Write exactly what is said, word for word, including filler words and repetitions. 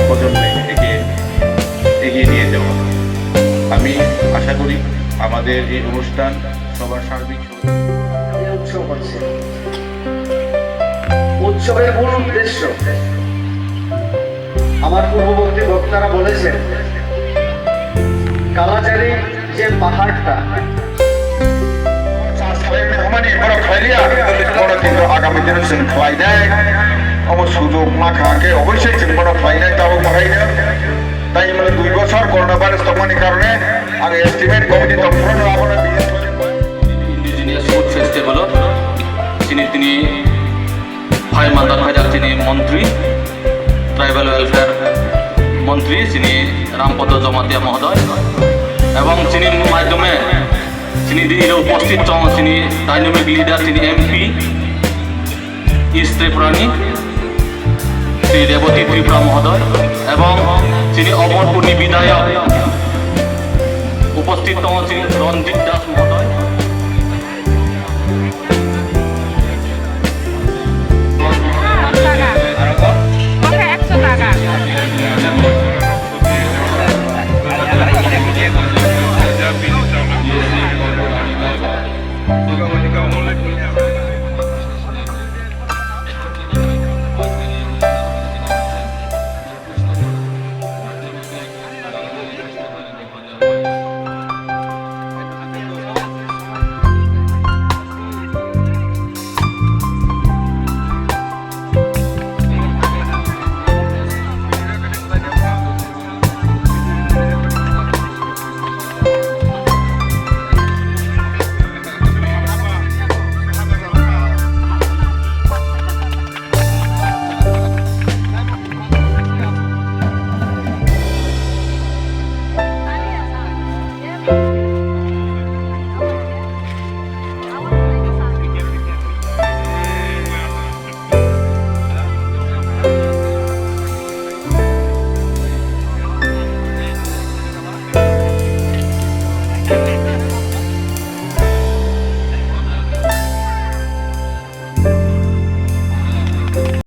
প্রজন্মে একে এগিয়ে নিয়ে যাওয়া। আমি আশা করি আমাদের এই অনুষ্ঠান সবার সার্বিক সহযোগিতা এই উৎসব হচ্ছে। উৎসবের মূল উদ্দেশ্য, আমার পূর্ববর্তী বক্তারা বলেছেন, কালাজারি যে পাহাড়টা, Hwnmani bono khlailiya, bono kintu agami dino chwng khlainai. Omo sujuk ma kha khe oboisai chwng bono khlainai tabuk bahaino. Tai hwnmani dui bochor corona virus tongmani karone ang estimate committee tongphuru abono Indigenous Food Festival o chini tini phai mandar phaijak chini montri, tribal welfare montri chini Rampada Jamatia mohodoy, ebong chini maidhyome chini dini uposthit tong chini dynamic leader chini M P East Tripura ni Shri Rebati Tripura mohodoy, ebong chini Amarpur ni bidhayok uposthit tong chini Ranjit Das mohodoy.